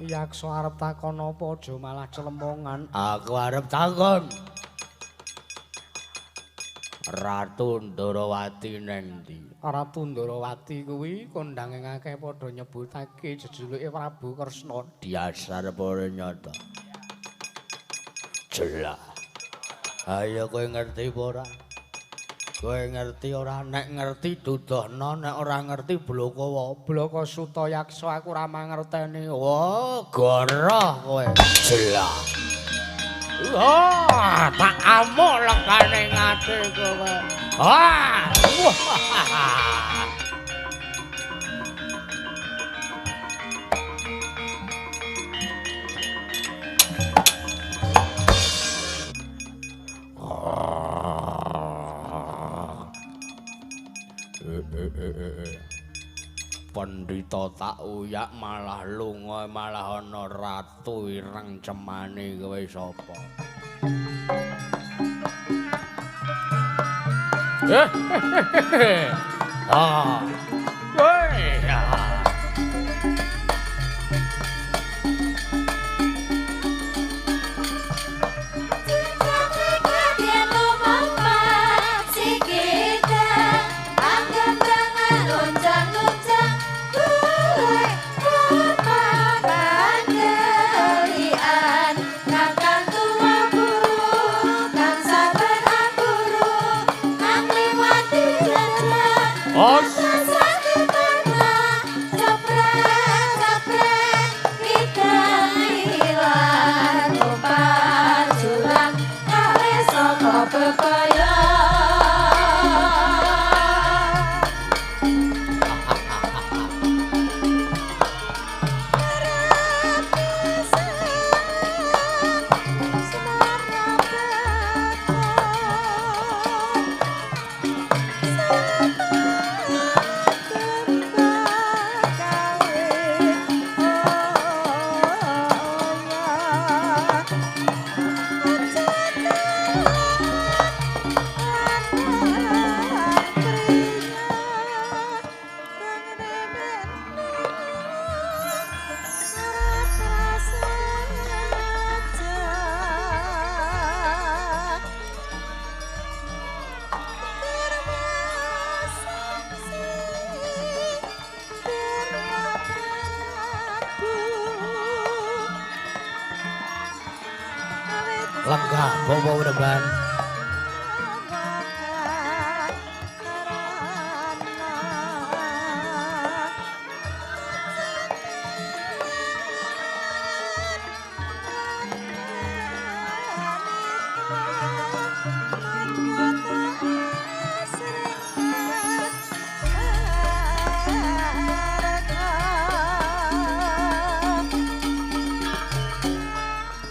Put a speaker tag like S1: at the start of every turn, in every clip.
S1: Yaksa arep takon apa aja malah celemongan.
S2: Aku arep takon. Ratu Ndorowati neng ndi?
S1: Ratu Ndorowati kuwi kondange akeh padha nyebutake jejuluke Prabu Kresna.
S2: Diasar apa nyata? Jelas. Ayo kowe ngerti apa ora? Kowe ngerti ora? Nek ngerti dudohno, nek ora ngerti bloko wae.
S1: Bloko Suta Yaksa aku ora mangerteni.
S2: Wah, goroh kowe. Jelas. Wah, tak amuk lekane ngati kowe. Ah! Pendhita tak uyak malah lunga malah ana ratu ireng cemani kowe sapa? Ah. Woi. Lenggah bawa ureban.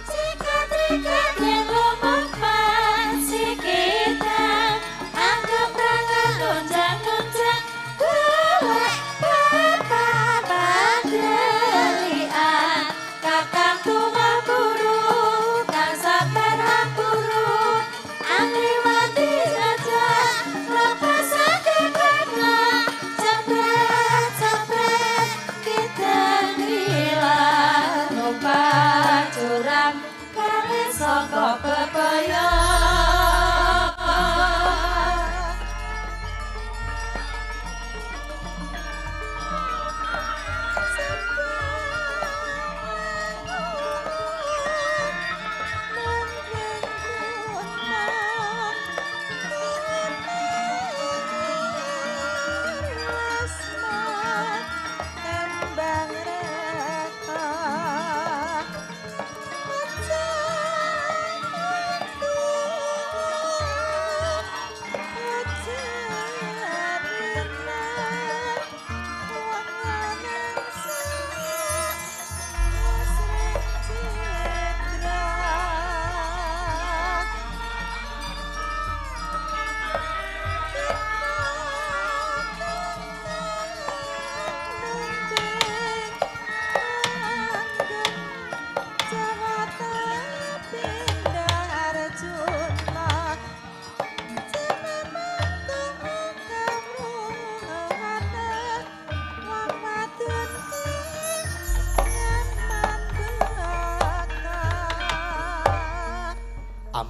S3: Jika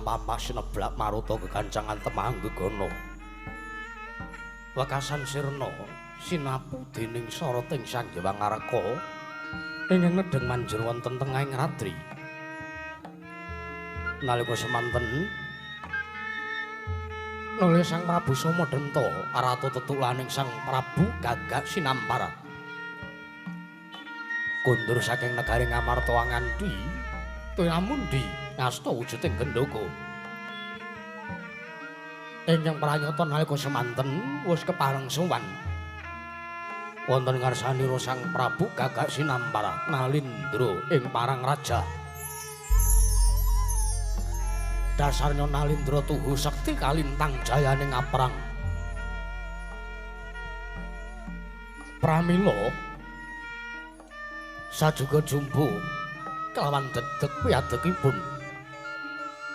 S2: pamas sineblak maruta kegancangan temah gegana. Wekasan sirna sinapu dening soroting Sang Hyang Ngareka ingkang nedheng manjur wonten tengahing ratri. Nalika semanten nuli Sang Prabu Somadenta arata tetulaning Sang Prabu Gagak Sinampar. Kundur saking negari Ngamarta nganti Toyamundi ngasta wujuding gendaka. Ingkang pranyata nalika semanten wis kepareng sowan wonten ngarsanira Sang Prabu Gagak Sinampar Nalindra ing Parang Raja. Dasarnya Nalindra tuhu sekti kalintang jayane ngaprang. Pramila sajuga jumbo kelawan dedeg piyadekipun.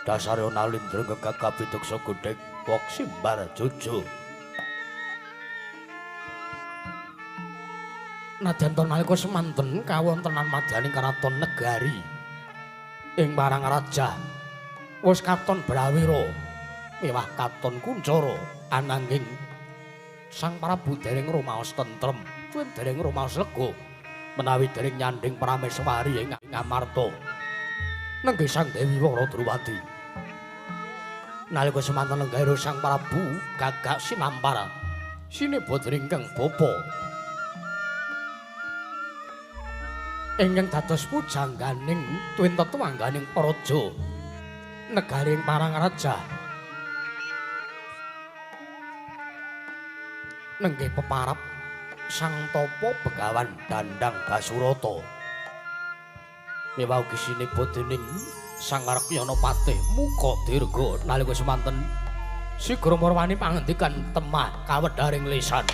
S2: Dasarya Nalindra gegagah pideksa godheg wok simbar jojo. Nadyan to nalika semanten kawontenan madyaning karaton negari ing Parang Raja wis katon brawira miwah katon kuncara, ananging Sang Prabu dereng rumaos tentrem, tuwin dereng rumaos lega menawi dereng nyandhing prameswari ing Ngamarta nenggih Sang Dewi Waradruwati. Nalika semanten lenggahira Sang Prabu Gagak Sinampar sinebut ringkang bapa ingkang dados pujangganing tuwin tetungganing praja negari ing Parang Raja. Nenggih peparap Sang Tapa Begawan Dandang Basurata miwah ugi sinebut dening Sang Rakyana Patih Muka Dirga. Nalika semanten sigra marwani pangendikan temah kawedharing lisan.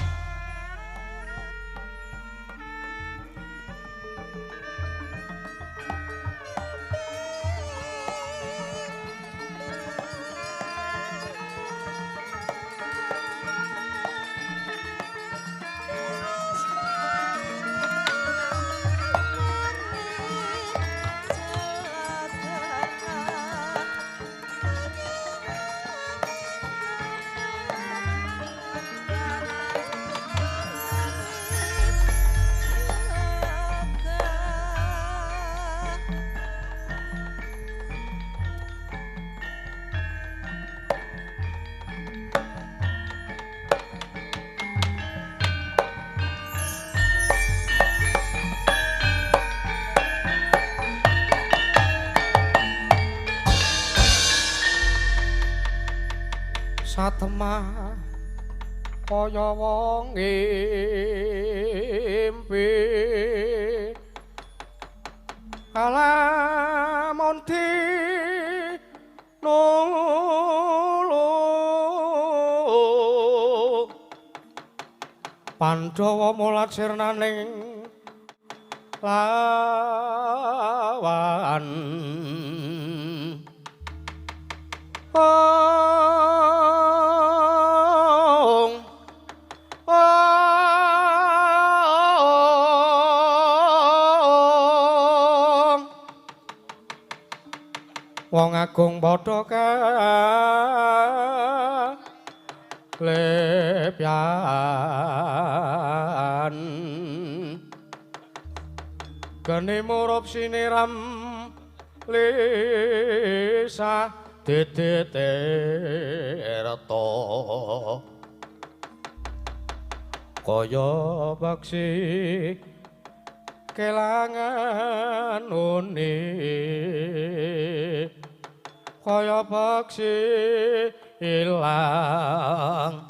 S2: Satemah kaya wong ngimpi alamon dinulu Pandhawa mulat sirnaning lawan. Wong agung padha kalepyan geni murup siniram lisa dedeterta kaya baksi kelangan uni kaya baksi ilang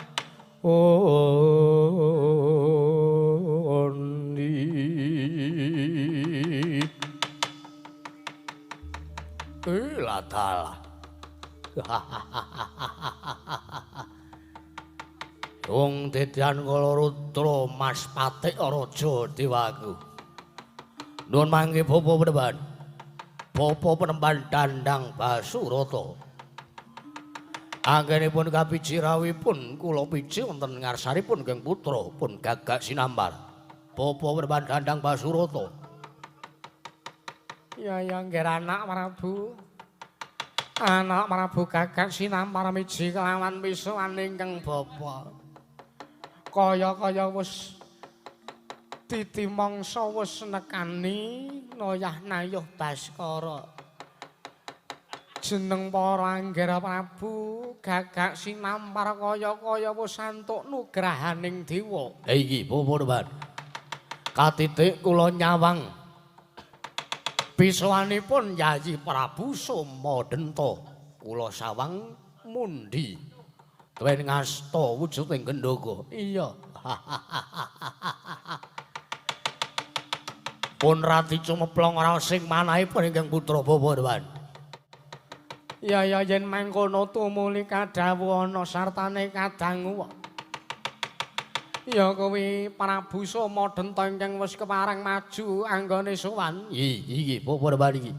S2: uni. Ladalah. Wong dadian kala rudra Mas Patik Raja Dewaku. Nuwun mangke bapa penemban. Bapa penemban Dandang Basurata. Anggenipun kapiji rawuhipun kula piji wonten ngarsanipun Kang Putra pun Gagak Sinampar. Bapa penemban Dandang Basurata. Ya ya nggih anak Prabu.
S1: Anak Prabu Gagak Sinampar miji kelawan misuwan ingkang bapa. Kaya-kaya wis titi mangsa wis nekani noyah nayuh Baskara. Jeneng para anggara Prabu Gagak Sinampar kaya-kaya wis antuk nugrahaning dewa.
S2: Ha iki bapa Nemban. Katitik kula nyawang pisuwanipun Yayi Prabu Somadenta. Kula sawang mundi twen ngasta wujuding gendhoga.
S1: Iya.
S2: Pun rati cumeplong raosing manahipun ingkang putra bapa Dewan.
S1: Ya ya yen mangkono tumuli kadhawuh ana sartane kadangu. Ya kuwi Prabu Somadenta ingkang wis kepareng maju anggone sowan.
S2: Iki bapa Dewan iki.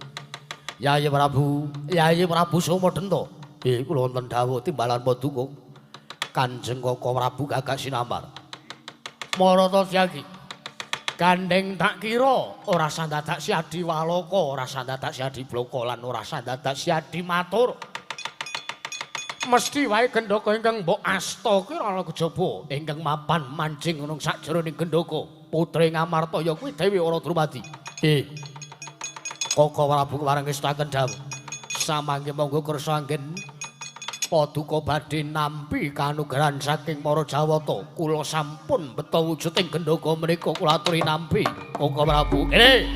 S2: Yayi Prabu, Yayi Prabu Somadenta. Nggih kula wonten dawuh timbalan paduka Kanjeng Koko Prabu Gagak Sinampar. Marata Tyagi.
S1: Gandeng tak kira ora sandadak Siadi Walaka, ora sandadak Siadi Blaka lan ora sandadak Siadi Matur. Mesti wae gendhoga ingkang mbok asta kuwi ora ana kejaba
S2: ingkang mapan manjing ana sakjroning gendhoga. Putri Ngamarta ya kuwi Dewi Wara Drupadi. Nggih. Koko Prabu kepareng ngestakaken dawuh. Samangke monggo kersa anggen paduka badhe nampi kanugrahan saking para Jawata. Kula sampun beto wujuding gendhoga menika kula aturi nampi Koko Prabu. Kene.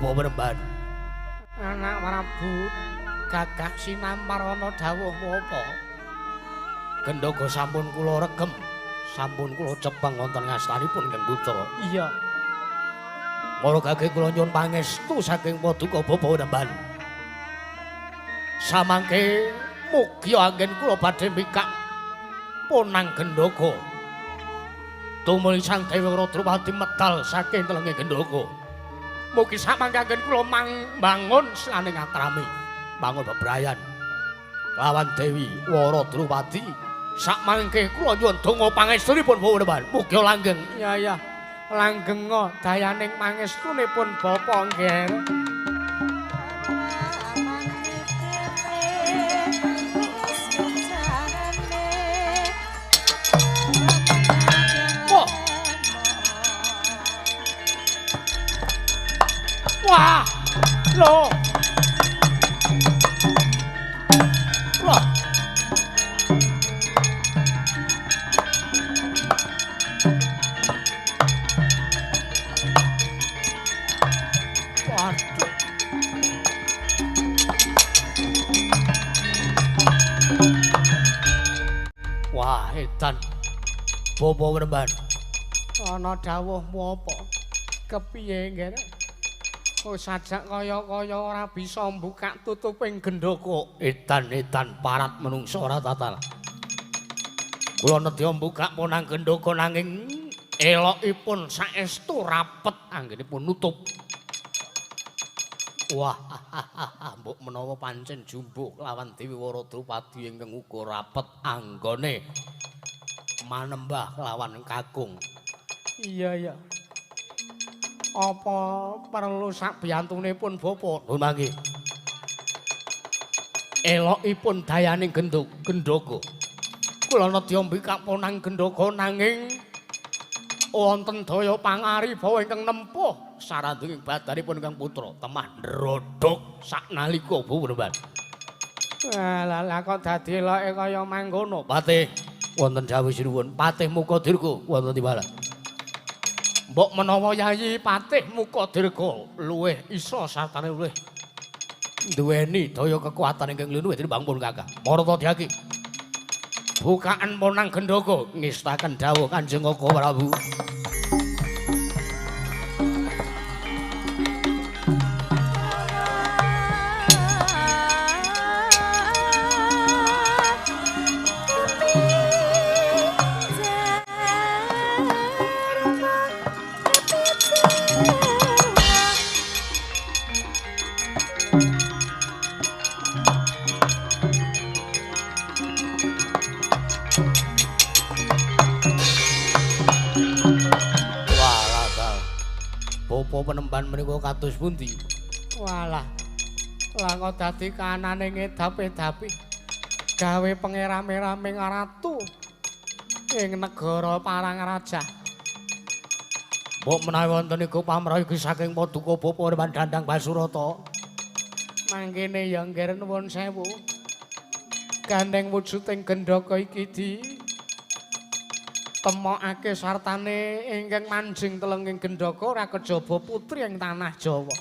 S2: Premban.
S1: Anak Prabu Gagak Sinampar ana dawuhmu apa?
S2: Gendhoga sampun kula regem, sampun kula cepeng wonten ngastanipun Kang Putra.
S1: Iya.
S2: Mara gage kula nyuwun pangestu saking paduka Bapa Premban. Samangke mugi anggen kula badhe mikak ponang gendhoga. Tumuli Sang Dewi Wara Drupadi medal saking telenge gendhoga.
S1: Mugi samangke anggen kula mbangun slaning atrami,
S2: bangun bebrayan lawan Dewi Wara Drupadi. Sakmangke kula nyuwun donga pangestunipun Bapak Dewan. Mugi langgeng.
S1: Ya ya, langgenga dayaning pangestunipun Bapak nggih. Wah, lho. Wah. Waduh.
S2: Wah, edan. Bapa Premban.
S1: Ana dawuhmu apa? Kepiye, Nggih? Oh, sajak kaya-kaya ora bisa mbukak tutuping gendhoga.
S2: Edan-edan parat menungsa ora tatal. Kula nedya mbukak ponang gendhoga nanging elokipun saestu rapet anggenipun nutup. Wah, mbok menawa pancen jumbuh lawan Dewi Wara Drupadi ingkang uga rapet anggone manembah lawan kakung.
S1: Iya, iya. Apa perlu sakbiyantunipun Bapa?
S2: Nuwun mangke. Elokipun dayaning gendhoga.
S1: Kula nedya mbikak ponang gendhoga nanging wonten daya pangaribawa ingkang nempuh
S2: sarandunging badanipun Kang Putra temah ndrodhog saknalika Bapak Premban.
S1: Lah lah kok dadi eloke kaya mangkono.
S2: Patih wonten dawuh sinuwun, Patih Mukadirga wonten timbalan.
S1: Mbok menawa Yayi Patih Mukadirga luwih isa sartane luwih
S2: Duweni daya kekuatan ingkang luwih tinimbang pun Kakang. Marata Dyaki. Bukaan Ponang Gendaka ngestaken dawuh Kanjeng Kaka Prabu. Penemban menika kados pundi?
S1: Walah. Lah kok dadi kanane ngedap-edapi gawe pangerame-rame ratu ing negara Parangraja.
S2: Mbok menawi wonten iku pamrih saking paduka Bapak Reman Dandang Basurata.
S1: Mangkene ya nggih nuwun sewu. Gandeng wujuding gendaka iki di temokake sartane ingkang manjing telenging gendaka ora kejaba putri ing tanah Jawa.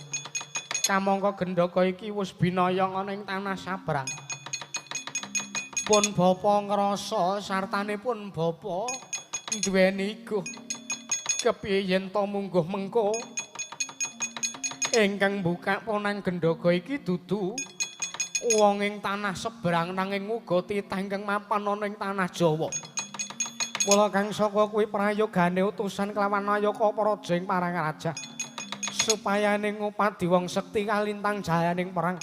S1: Kamangka gendaka iki wis binaya ana ing tanah sabrang. Pun bapa ngrasa sartane pun bapa duweni iguh. Kepiye yen to mungguh mengko ingkang mbukak ponang gendaka iki dudu wong ing tanah sebrang nanging uga titah ingkang mapan ana ing tanah Jawa. Mula kang saka kuwi prayogane utusan kelawan Nayaka Praja ing Parangraja supayane ngupadi wong sekti kalintang jayaning perang.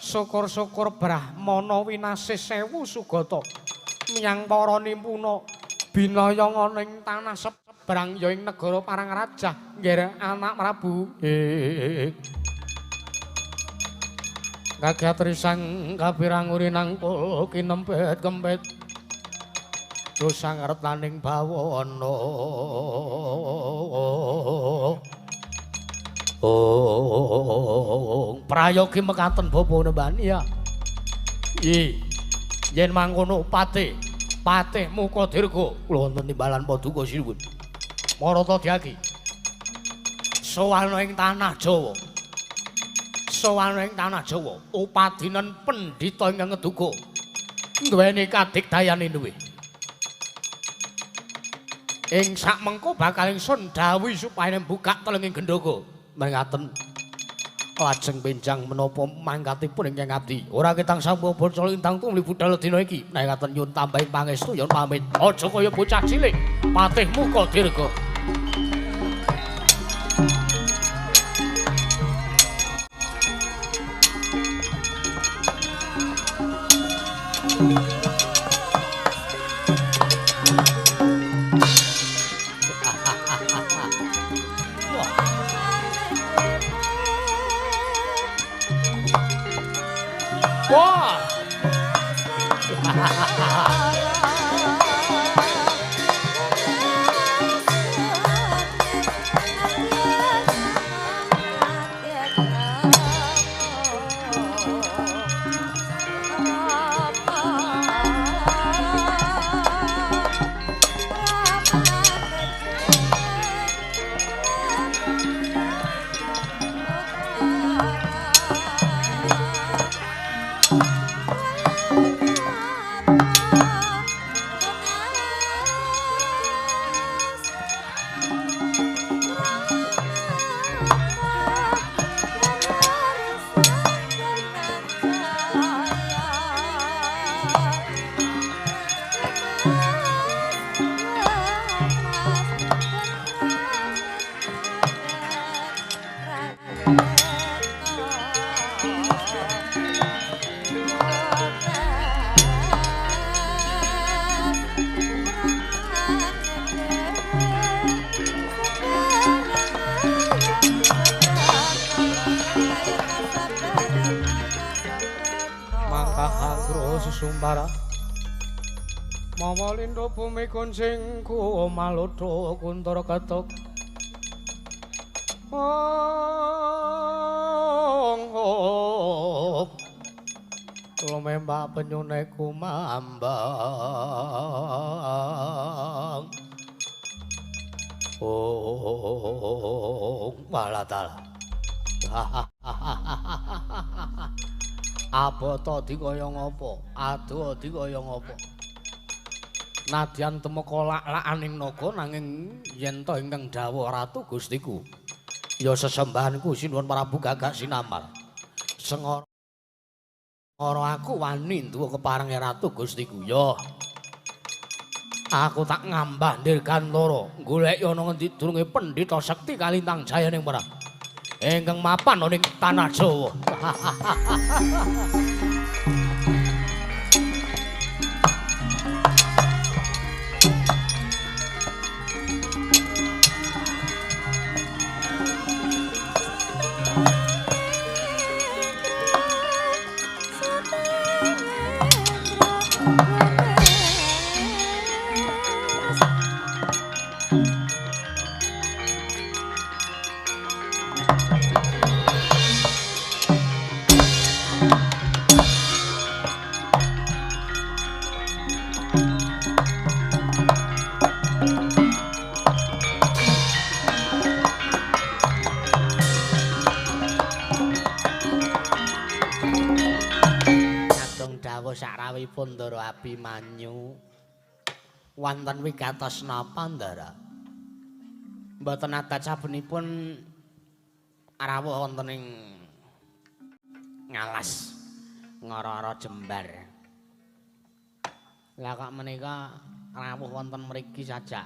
S1: Syukur-syukur brahmana winasih sewu sugata miyang para nimpuna binaya ana ing tanah sebrang ya ing negara Parangraja nggih anak Prabu.
S2: Kagat risang kapirang urinang pul kinempet kempet dosang retnaning bawana. Oh, prayogi mekaten bapa nemban ya. I yen mangkono patih, patih muka dirga kula wonten timbalan paduka sinuwun. Marata Dyaki. Sowana ing tanah Jawa. Sowana ing tanah Jawa, upadinen pendhita ingkang ngeduga. Duweni kadigdayane duwe. Ing sak mengko bakal ingsun dawuhi supaya mbukak telenging gendaka. Mekaten lajeng benjang menapa mangkatipun ingkang abdi. Ora ketang sampun bocah lintang tumli budal dina iki. Nek ngaten nyuwun tambahi pangestu yen pamit. Aja kaya bocah cilik, patih muka dirga. Wah. Sumbara mawa lindho bumi kuncing ku malodho kuntur ketuk ong lumembak penyune kumambang ong walatala.
S1: Abata dikaya ngapa? Adoh dikaya ngapa? Nadyan temeka lak-lakaning naga nanging yen to ingkang dawuh Ratu Gustiku ya sesembahanku sinuwun Prabu Gagak Sinamar. Sengara aku wani duwe keparenge Ratu Gustiku. Ya aku tak ngambah dirgantara goleki ana ngendi durunge pendhita sekti Kalintang Jayaning Perang ingkang mapan ana ing tanah Jawa. Sakrawipun Ndara Abimanyu wonten wigatos napa Ndara? Mboten adat sabenipun rawuh wonten ing ngalas ngara-ara jembar. Lah kok menika rawuh wonten mriki sajak.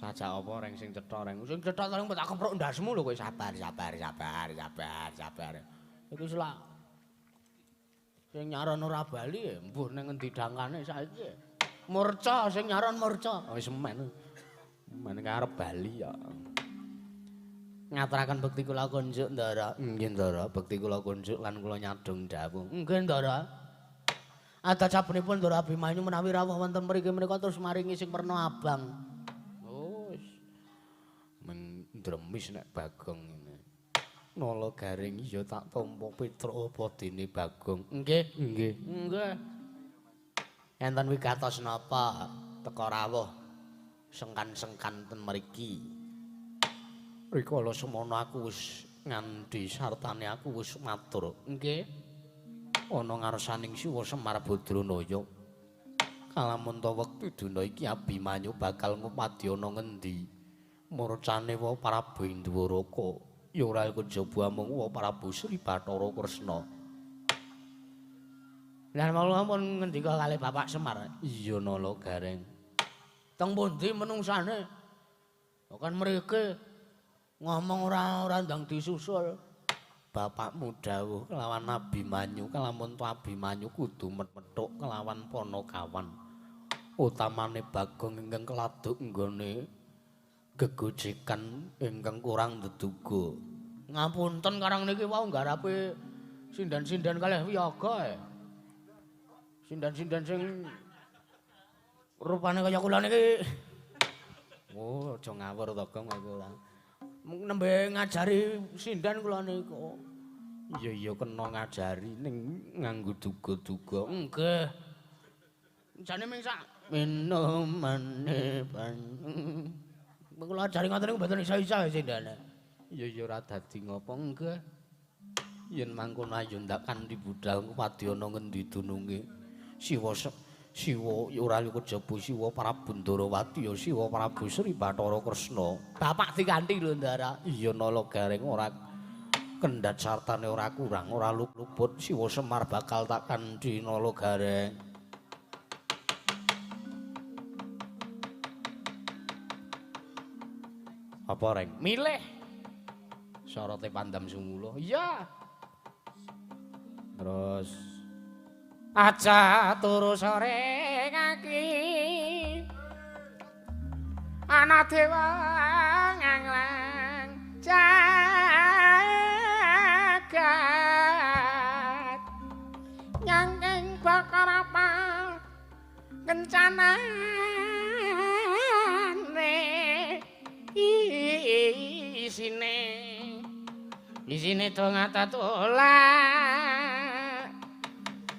S1: Sajak apa reng sing cetha reng? Sing cetha reng tak keprok ndasmu lho kowe. Sabar sabar sabar sabar sabar. Iku selak sing nyaron ora bali mbuh ning ngendi dangkane saiki. Murca sing nyaron murca. Wis men. Men arep bali ya. Ngaturaken bekti kula kunjuk Ndara. Nggih Ndara, bekti kula kunjuk lan kula nyadong dawuh. Nggih Ndara. Adat sabenipun Ndara Abimanyu menawi rawuh wonten mriki menika terus maringi sing werna abang. Oh wis. Men ndremis nek Bagong ngene. Nala Garing iya tak tampa Petruk apa dene Bagong. Nggih, nggih. Nggih. Enten wigatos napa teka rawuh sengkan-sengkan ten mriki. Rikala semono aku wis ngandhi sartane aku wis matur. Nggih. Ana ngarsaning Siwa Semar Badranaya. Kalamun ta wektu dina iki Abimanyu bakal ngupadi ana ngendi? Murcane wa Prabu Indwaraka. Ya ora kejaba amung wa Prabu Sri Bathara Kresna. Lah mula pun ngendika kalih Bapak Semar. Iya Nala Gareng. Teng pundi menungsane? Kan mriki ngomong ora ndang disusul. Bapakmu dawuh kelawan Abimanyu, kelamun to Abimanyu kudu methuk kelawan Panakawan. Utamane Bagong ingkang keladuk nggone gegojekan ingkang kurang deduga. Ngapunten karang niki wau nggarape sinden-sinden kalih wiyaga. Sinden-sinden sing rupane kaya kula niki. Oh, aja ngawur to, Gong, aku ora. Nembe ngajari sinden kula niku. Iya iya kena ngajari ning nganggo duga-duga. Nggih. Jane ming sak minumane banyu. Kula ajari ngoten niku mboten iso-iso sindene. Iya iya ora dadi ngopo nggih. Yen mangkono ayo ndak kanthi budal padya ana ngendi dununge. Siwa Siwa ora kejaba Siwa Prabu Ndarawati ya Siwa Prabu Sri Bathara Kresna. Bapak dikanthi lho Ndara. Iya Nala Gareng ora kendhat sartane ora kurang ora luput Siwa Semar bakal tak kanthi Nala Gareng. Apa reng? Milih. Syaratnya pandam sumulo. Iya. Terus aja turu sore kaki ana dewa nganglang jagat nyangking bakar apa kencanane isine isine donga tolak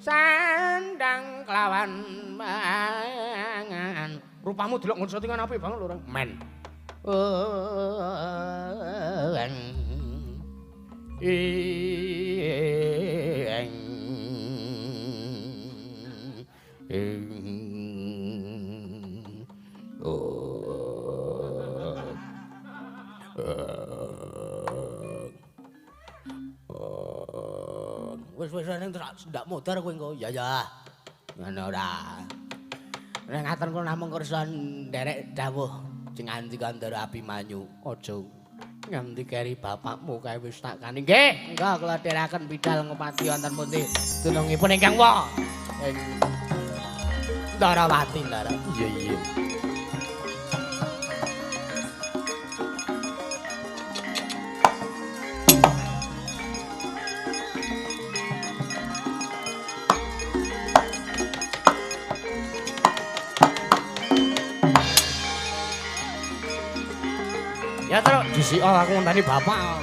S1: sandang kelawan mangan. Rupamu delok ngon syutingan apik banget lho, Reng. Men.
S2: Wis ning ndak modar kowe engko. Ya ya. Ngono ora. Nek ngaten kula namung kersa nderek dawuh sing ngandika Ndara Abimanyu, aja nganti keri bapakmu kae wis tak kani. Nggih, engko kula dherekaken bidal ngupati wonten pundi dunungipun ingkang wa. Ing Ndarawati, Ndara.
S1: Iya iya. Ya terus disik aku ngenteni bapak.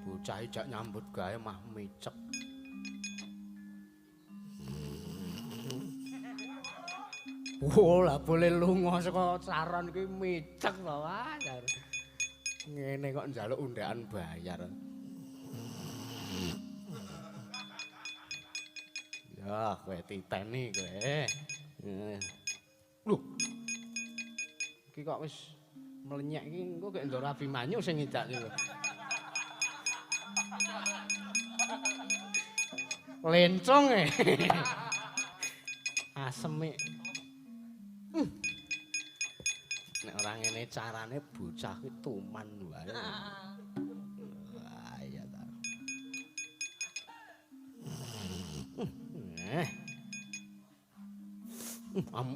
S1: Bocah ijak nyambut gawe mah micek. Oh, lah boleh lunga saka saron kuwi micek to, Mas. Ngene kok njaluk undakan bayar. Ya, kowe titeni kowe. Lho. Iki kok wis mlenyek iki engko gek Ndara Abimanyu sing ngidak iki. Lencong e. Asem e. Nek ora ngene carane bocah ki tuman wae. Wah, iya ta.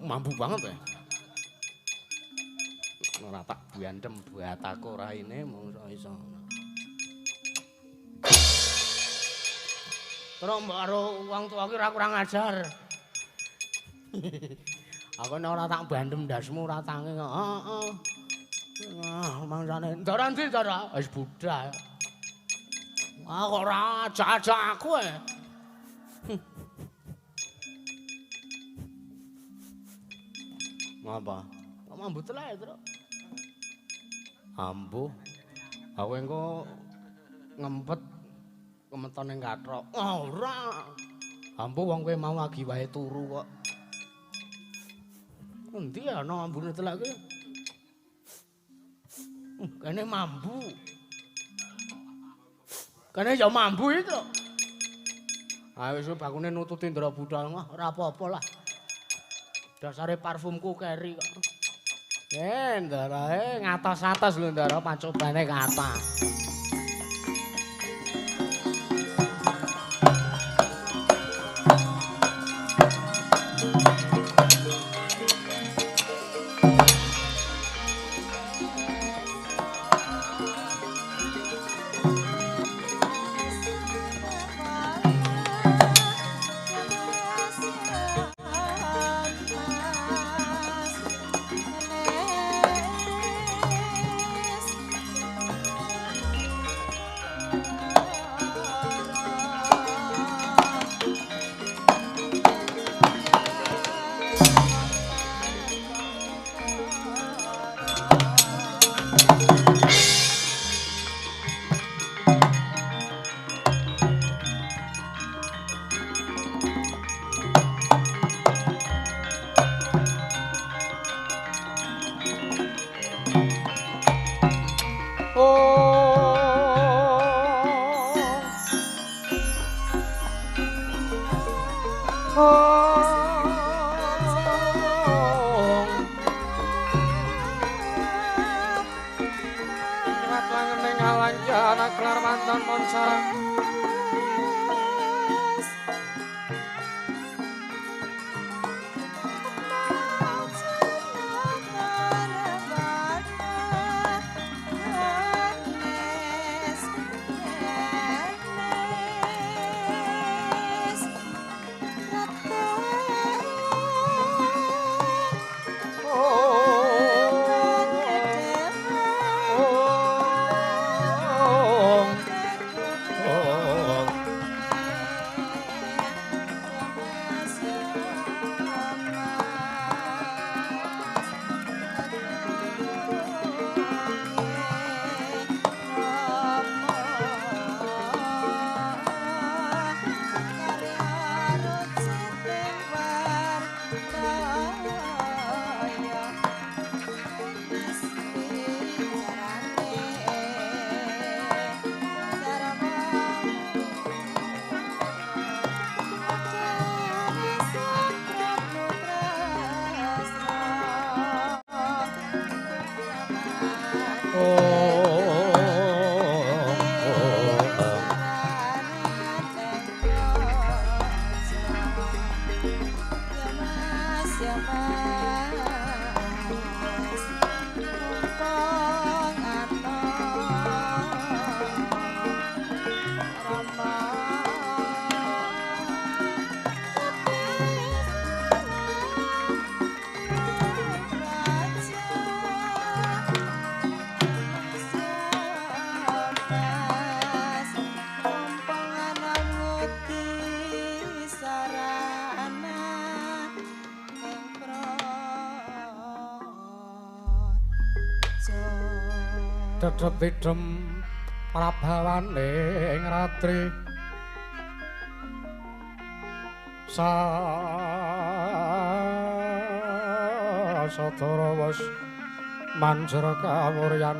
S1: Mambu banget ya. Ora tak buantem bataku raine mung iso. Terus mbok karo wong tuwa ki ora kurang ajar. Aku nek ora tak bandem ndasmu ora tangi kok. Heeh. Ah, mangsane. Ndara ndi, Ndara? Wis budal. Ah, kok ora ajak-ajak aku e. Ngapa? Kok mambu telek, Truk? Ambuh. Aku engko ngempet kemeton ning kathok. Ora. Ambuh wong kowe mau agi wae turu kok. Endi ana ambune telek kuwi? Kene mambu. Kene ya mambu iki, Truk. Ah wis bakune nututi Ndara budal, ora apa-apa lah. Dasare parfumku keri kok. Ndara ngatos-atos lho Ndara pacobane kathah. Dedep-dedem prabawane ing ratri sasadara wis manjera kawuryan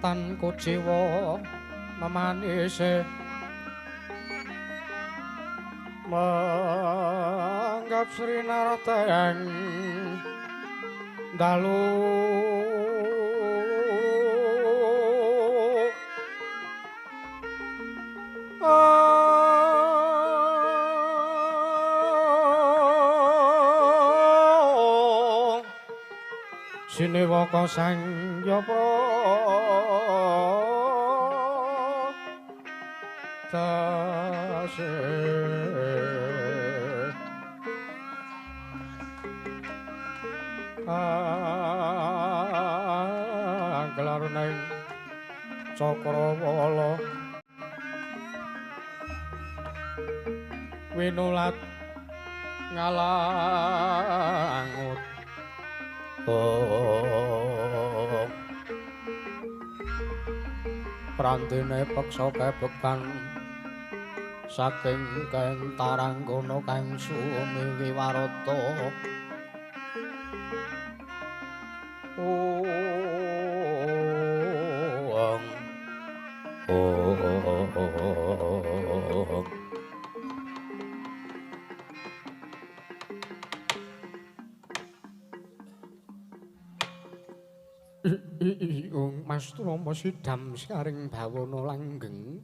S1: tan kuciwa memanise manggap Sri Narteng dalu sinewaka sang yapra dase gelar neng cakrawala winulat ngalangut prantine peksa kebekan saking kentaranggana kang sumiwi warata. Mas Trama sidam saring bawana langgeng.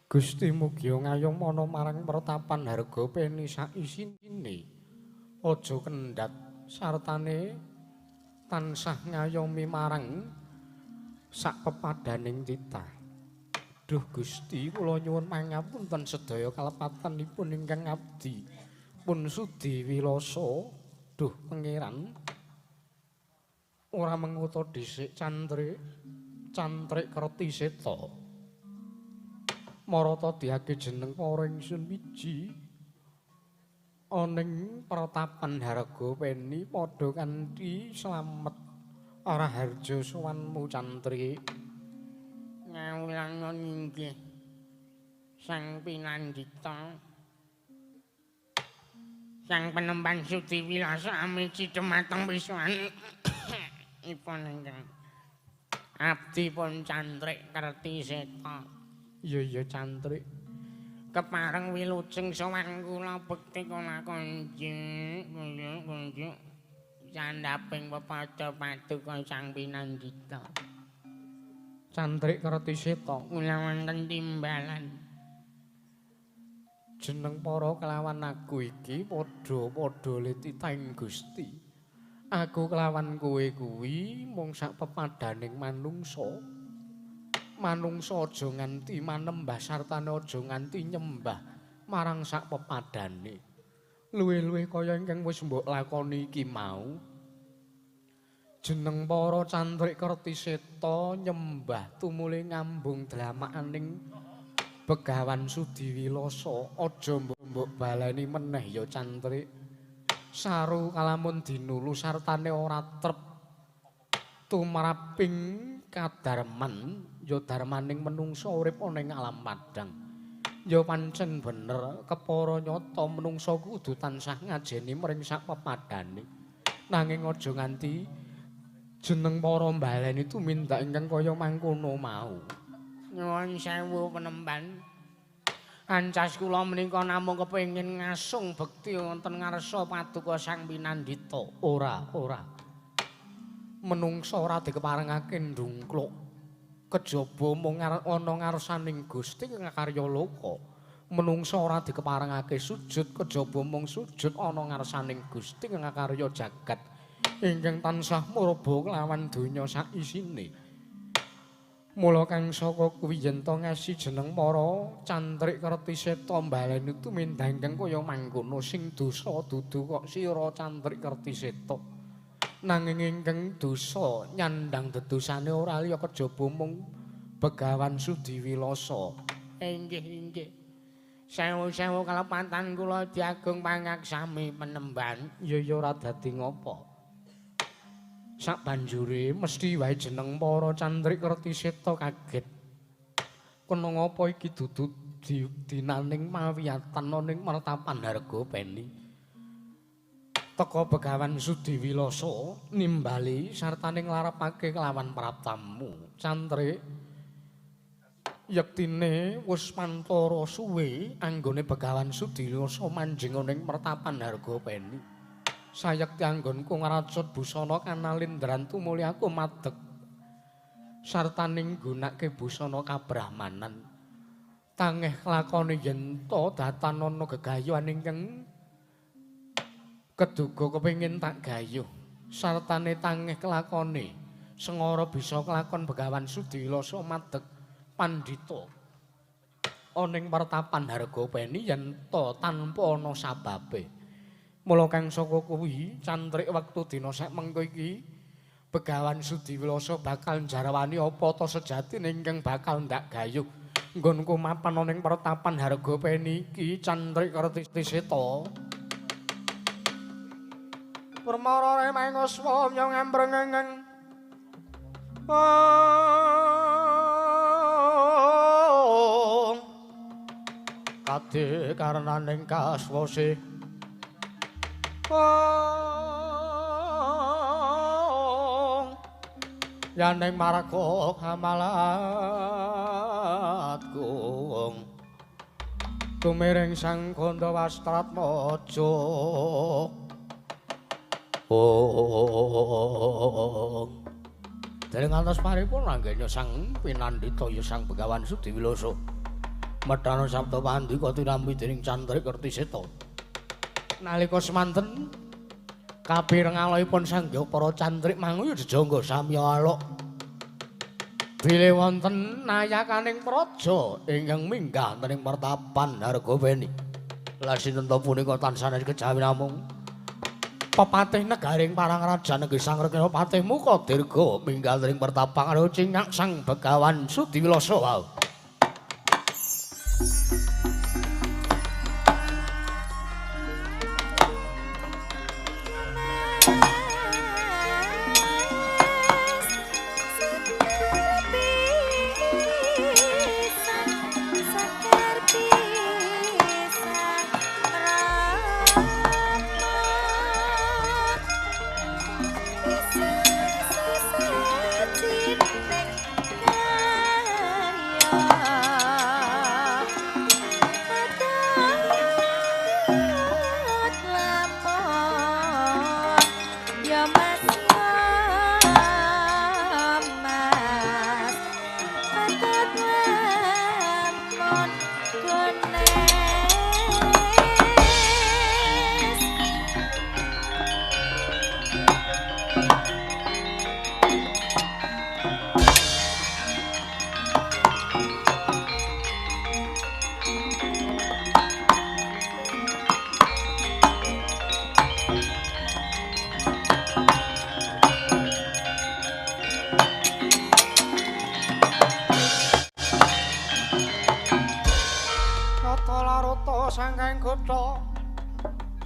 S1: Gusti mugi ngayomana marang pertapan Hargapeni saisine. Aja kendhat sartane tansah ngayomi marang sak pepadaning titah. Duh Gusti, kula nyuwun pangapunten sedaya kalepatanipun ingkang abdi pun sudi wilasa. Duh Pangeran, ora menguta dhisik cantrik cantrik Kerti Seta. Marata diake jeneng para ingsun wiji aning pertapan Hargapeni padha kanthi slamet raharja sowanmu cantrik.
S3: Ngawulangon inggih Sang Pinandita, Sang Penemban Sudi Wilasa amici dumateng wiswane ipun ingkang abdi pun cantrik Kerti Seta.
S1: Iya iya cantrik.
S3: Kepareng wilujeng sowan kula bekti kula kunjuk kunjuk kunjuk candhaping pepada paduka Sang Pinandita.
S1: Cantrik Kerti Seta
S3: kula wonten timbalan.
S1: Jeneng para kelawan aku iki padha-padha letitahing Gusti. Aku kelawan kowe kuwi mung sak pepadaning manungsa. Manungsa aja nganti manembah sartane aja nganti nyembah marang sak pepadane. Luwih-luwih kaya ingkang wis mbok lakoni iki mau. Jeneng para cantrik Kerti Seta nyembah tumuli ngambung dlamakaning Begawan Sudiwilasa. Aja mbok baleni meneh ya cantrik. Saru kalamun dinulu sartane ora trep tumraping kadarman ya darmaning menungsa urip ana ing alam padhang. Ya pancen bener kepara nyata menungsa kudu tansah ngajeni mring sak pepadane. Nanging aja nganti jeneng para mbaleni tumindak ingkang kaya mangkono mau.
S3: Nyuwun sewu penemban. Ancas kula menika namung kepengin ngasung bekti wonten ngarsa paduka Sang Pinandita.
S2: Ora, ora. Menungsa ora dikeparengake ndungkluk. Kejaba mung ana ngarsaning Gusti ngakarya loka. Menungsa ora dikeparengake sujud, kejaba mung sujud ana ngarsaning Gusti ngakarya jagat ingkang tansah murba kelawan donya saisine. Mula kang saka kuwi yen to ngasi jeneng para cantrik Kertiseta mbaleni tumindang kaya mangkono sing dosa dudu kok sira cantrik Kertiseta. Nanging ingkang dosa nyandhang dedosane ora liya kejaba mung Begawan Sudiwilasa.
S3: Inggih, inggih. Sewu-sewu kalepatan kula diagung pangaksami penemban.
S2: Ya ya ora dadi ngapa. Sabanjure mesti wae jeneng para cantrik Kertiseta kaget. Kena ngapa iki dudu dinaning mawiyatan ning mertapan Hargapeni. Teka Begawan Sudiwilasa nimbali sartane nglarepake kelawan praptamu. Cantrik, yektine wis pantara suwe anggone Begawan Sudiwilasa manjing ning mertapan Hargapeni. Sayekti anggonku ngracut busana kanalindran tumuli aku madeg sartane nggunakake busana kabrahmanan. Tangeh lakone yen to datan ana gegayuhan ingkang keduga kepengin tak gayuh. Sartane tangeh kelakone sengara bisa kelakon Begawan Sudiwilasa madeg pandhita ana ing pertapan Hargapeni yen to tanpa ana sababe. Mula kang saka kuwi cantrik wektu dina sak mengko iki Begawan Sudiwilasa bakal njarwani apa ta sejatine ingkang bakal ndak gayuh nggonku mapan ana ing pertapan Hargapeni iki cantrik Kertiseta.
S1: Permara remangoswa nyong ambrengeng.
S2: Kade karenaning kaswase yaning marga kamalatku tumiring Sang Ganda Wastratmaja. Dereng ngantos paripurna anggene Sang Pinandita ya Sang Begawan Sudiwilasa medhana sabda pandika tinampi dening cantrik Kertiseta. Nalika semanten kapireng aloipun Sang Hyang para cantrik manguyu jejangga samya alok bilih wonten nayakaning praja ingkang minggah wonten ing pertapan Hargapeni. Lah sinten ta punika tansah kejawi namung pepatih negaring Parangraja negeri Sang Rekena Patih Muka Dirga minggah wonten ing pertapan karo cingak Sang Begawan Sudiwilasa wau.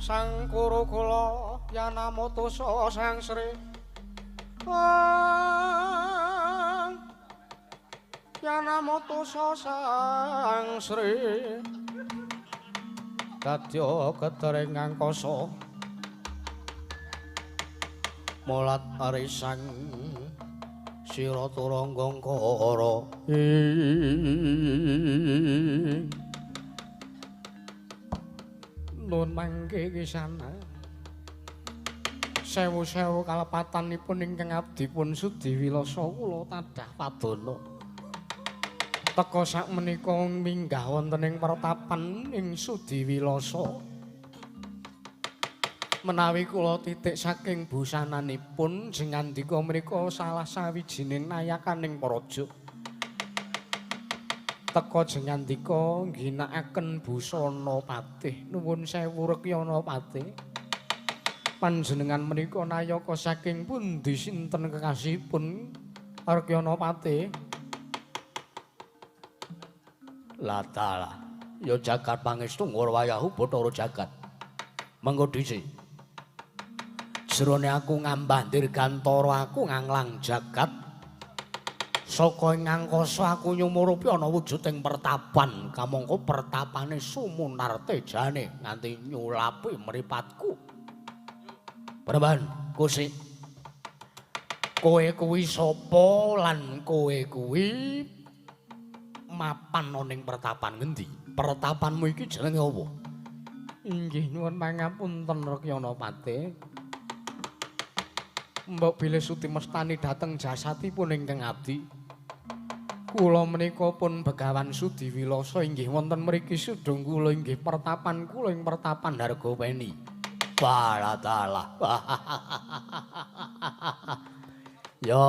S1: Sang Kurukula Yanamutusa Sang Sri Yanamutusa Sang Sri
S2: Dadya ketering angkasa mulat arisang sira turanggangkara.
S1: Nuwun mangke kisana. Sewu-sewu kalepatanipun ingkang abdi pun Sudiwilasa kula tadah padana. Teka sakmenika minggah wonten ing pertapan ing Sudiwilasa. Menawi kula titik saking busananipun jengandika menika salah sawijining nayakaning praja. Teka jengandika ngginakaken busana patih. Nuwun sewu Rekyana Patih. Panjenengan menika nayaka saking pundi sinten kekasihipun Rekyana Patih?
S2: Latalah, ya jagat pangestu ngurwayahu Bathara jagat. Mengko dhisik. Jerone aku ngambah dirgantara aku nganglang jagat. Saka ing angkasa aku nyumurupi ana wujuding pertapan, kamangka pertapane sumunar tejane nganti nyulapi mripatku. Penemban Kusik. Kowe kuwi sapa lan kowe kuwi mapan ana ing pertapan ngendi? Pertapanmu iki jenenge apa?
S1: Inggih nyuwun pangapunten Rekyana Patih. Mbok bilih sudi mestani dhateng jasatipun ingkang abdi. Kula menika pun Begawan Sudiwilasa inggih wonten mriki sudung kula inggih pertapan kula ing pertapan Hargaweni.
S2: Balatalah. Ya.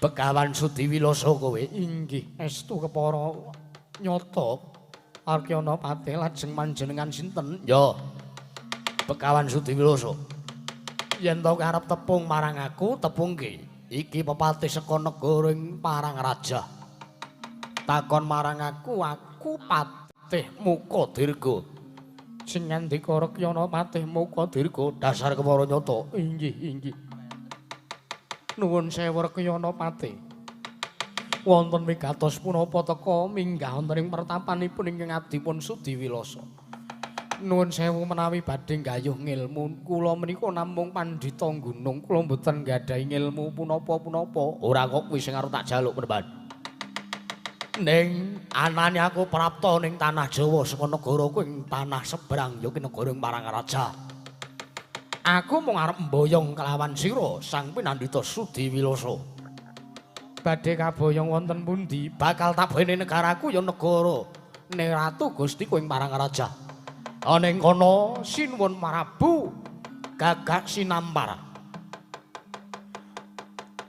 S2: Begawan Sudiwilasa kowe
S1: inggih estu kepara nyata Rekyana Patih lajeng panjenengan sinten?
S2: Ya. Begawan Sudiwilasa. Yen to arep tepung marang aku, tepungke. Iki pepatih saka negara ing Parangraja. Takon marang aku, aku Patih Muka Dirga.
S1: Sing ngandika Rekyana Patih Muka Dirga
S2: dasar kepara nyata.
S1: Inggih, inggih. Nuwun sewu Rekyana Patih. Wonten wigatos punapa teka minggah wonten ing pertapanipun ingkang abdipun Sudiwilasa. Nuwun sewu menawi badhe nggayuh ngilmu, kula menika namung pandhita gunung, kula mboten nggadahi ngilmu punapa-punapa.
S2: Ora kok kuwi sing arep tak jaluk Penemban. Ning anane aku prapta ning tanah Jawa saka negaraku ing tanah seberang ya ki negara ing Parangraja. Aku mung arep mboyong kelawan sira Sang Pinandita Sudiwilasa.
S1: Badhe kaboyong wonten pundi?
S2: Bakal tak bene negaraku ya negara ne Ratu Gustiku ing Parangraja. Ana ing kono sinuwun Marabu Gagak Sinampar.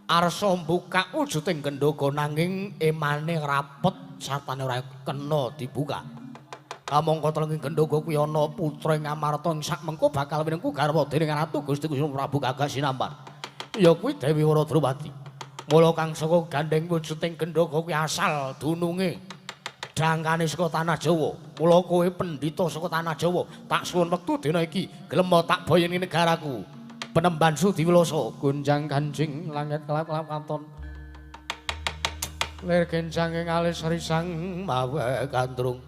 S2: Arsa mbukak wujuding gendhoga nanging emane rapet sartane ora kena dibuka. Kamangka telenging gendhoga kuwi ana putra ing Amarta ing sakmengko bakal winengku garwa dening Ratu Gusti Kusuma Prabu Gagak Sinampar. Ya kuwi Dewi Waradrawati. Mula kang saka gandheng wujuding gendhoga kuwi asal dununge dangkane saka tanah Jawa. Mula kowe pendhita saka tanah Jawa, tak suwun wektu dina iki gelem tak boyeni negaraku. Penemban Sudiwilasa
S1: gonjang kanjing langit kelap-kelap katon. Lir genjang ing alis risang
S2: mawe gandrung.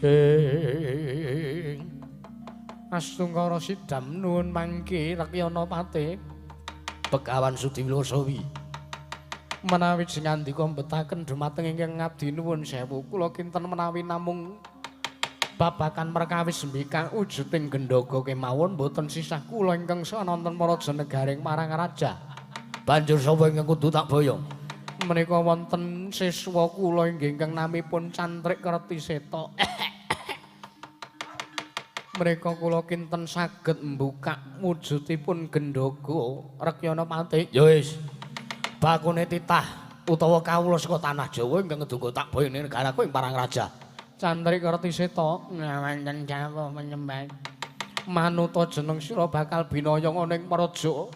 S1: Ing astungkara sidam nuwun mangke Rekyana Patih.
S2: Begawan Sudiwilasa wi.
S1: Menawi jengandika mbetaken dumateng ingkang ngabdi nuwun sewu kula kinten menawi namung babakan perkawis mbikak wujuding gendhoga kemawon mboten sisah kula ingkang sanonten paraja negaring Parangraja.
S2: Banjur sapa ingkang kudu tak boyong?
S1: Menika wonten siswa kula inggih ingkang namipun Cantrik Kertiseta. Menika kula kinten saged mbukak wujudipun gendhoga Rekyana Patih.
S2: Ya wis. Bakune titah utawa kawula saka tanah Jawa ingkang ngedungga tak boyone negaraku ing Parangraja.
S1: Cantrik Kertiseta ngawanten jawah menyembah. Manuta jeneng sira bakal binaya ana ing praja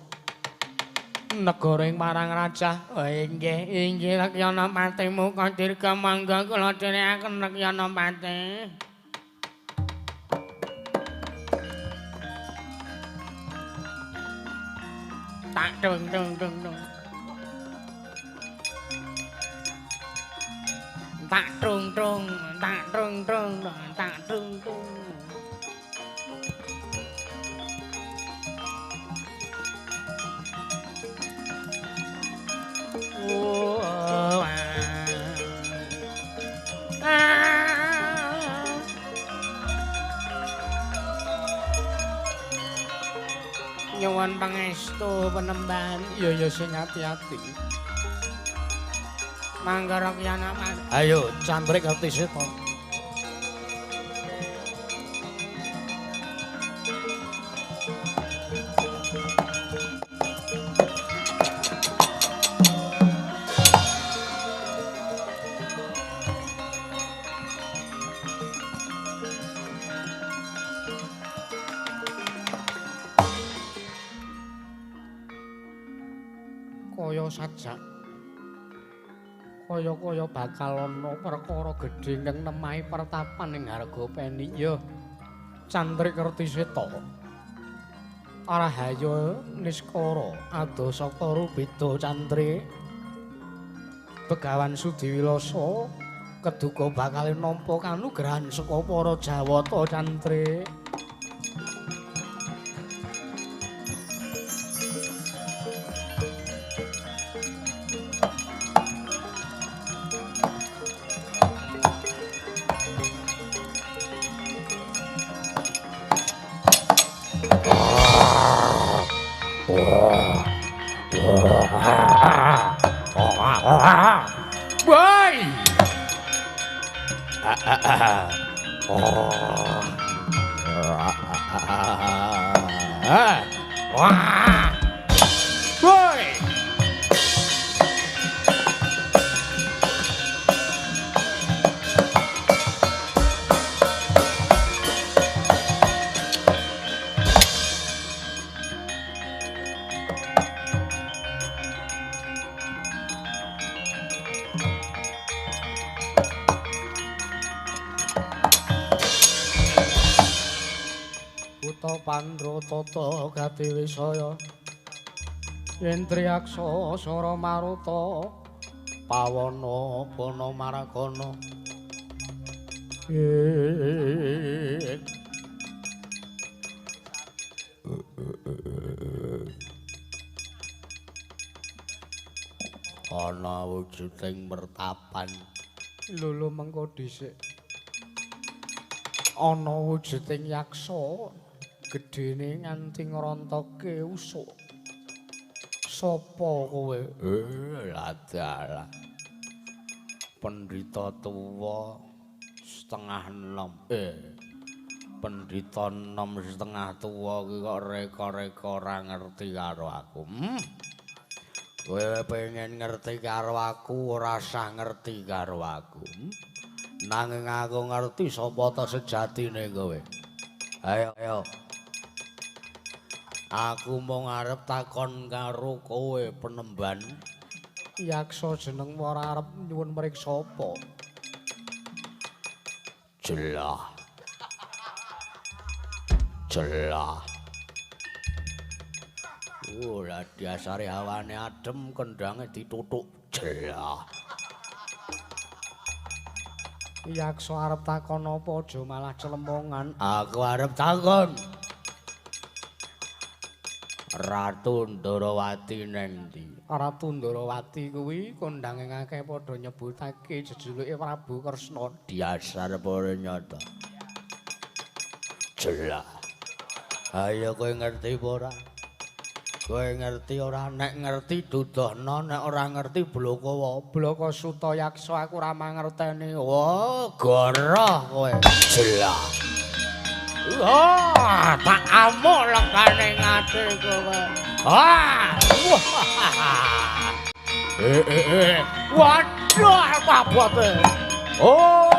S1: negara ing Parangraja. Oh inggih, inggih Rekyana Patih Muka Dirga mangga kula dherekaken Rekyana Patih. Tak dung dung dung dung. Tak trung trung, tak trung trung, tak trung trung. Ah.
S3: Nyuwun pangestu penemban.
S1: Iya ya sing ati-ati.
S3: Manggara kiyanaman.
S2: Ayo cantrik Kertiseta.
S1: Kaya sajak kaya-kaya bakal ana perkara gedhe ingkang nemahi pertapan ing Hargapeni. Ya Cantrik Kertiseta. Arahaya niskara ado saka rubeda cantrik. Begawan Sudiwilasa keduga bakal nampa kanugrahan saka para Jawata cantrik.
S2: Woi. Wah. Woi.
S1: Buta Pandra tata gati wisaya Indriyaksa sara maruta
S2: Pawana bana maragana. Ana wujuding mertapan.
S1: Lho mengko dhisik. Ana wujuding yaksa gedene nganti ngrontoke usuk. Sapa kowe?
S2: Ladalah. Pendhita tuwa setengah enom. Pendhita enom setengah tuwa ki kok reka-reka ora ngerti karo aku. Kowe pengen ngerti karo aku, ora usah ngerti karo aku. Nanging aku ngerti sapa ta sejatine kowe. Ayo, ayo. Aku mung arep takon karo kowe penemban.
S1: Yaksa jeneng ora arep nyuwun mriksa apa?
S2: Jelah. Jelah. Ora diasare hawane adem, kendhange ditutuk. Jelah.
S1: Yaksa arep takon apa aja malah celemongan.
S2: Aku arep takon. Ratu Ndorowati neng ndi?
S1: Ratu Ndorowati kuwi kondange akeh padha nyebutake jejuluke Prabu Kresna.
S2: Diasar para nyata. Jelah. Ayo kowe ngerti apa ora? Kowe ngerti ora? Nek ngerti dudohno, nek ora ngerti bloko wae.
S1: Bloko suta yaksa aku ora mangerteni.
S2: Wah, goroh kowe. Jelah. Wah, tak amuk legane ngati kowe. Ah.
S1: Waduh, pabote.
S2: Oh.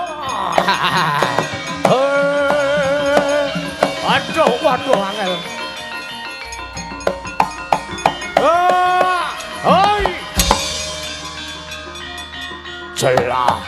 S1: Aduh, waduh angel. Ah, hoi.
S2: Jelah.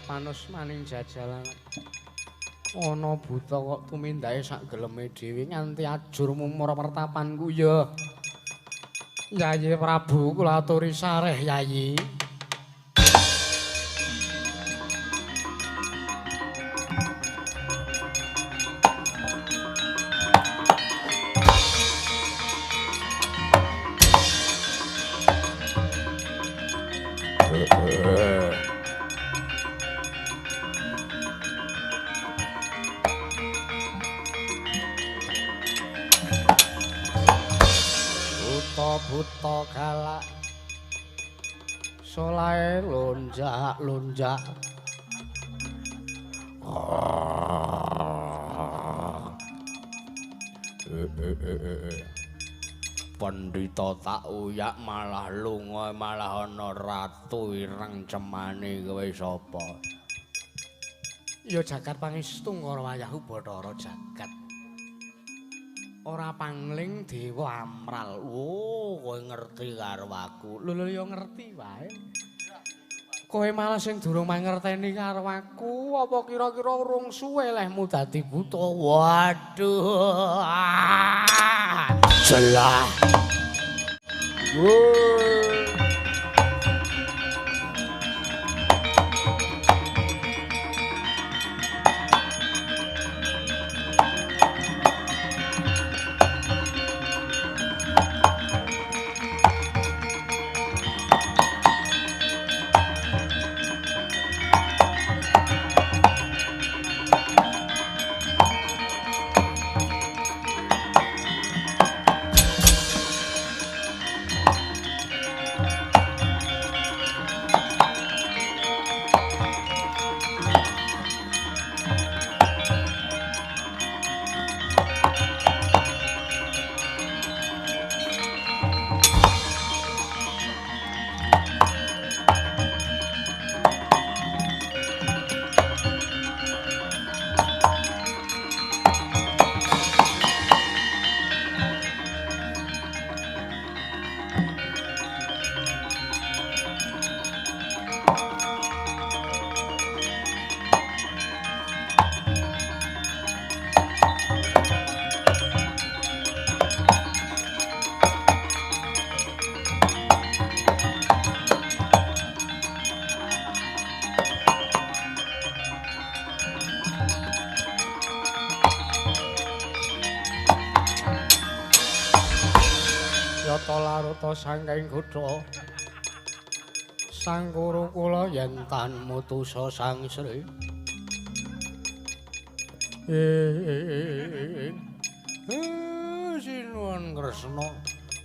S1: Panus maning jajalan ana buta kok tumindake sak geleme dhewe nganti ajur mumur pertapanku ya. Yayi Prabu kula aturi sareh Yayi. Buta-buta galak. Solahe lonjak-lonjak.
S3: Pendhita tak uyak malah lunga malah ana ratu ireng cemani kowe sapa?
S1: Ya jagat pangestu karo wayahku Bathara jagat. Ora pangling dewa amral.
S3: Oh, kowe ngerti karo aku.
S1: Lho lho ya ngerti wae. Kowe malah sing durung mangerteni karo aku, apa kira-kira urung suwe lehmu dadi buta?
S3: Waduh. Jelah.
S1: Yata laruta sangking kutha Sang Guru kula yen tan mutusa Sang Sri. Sinuwun Kresna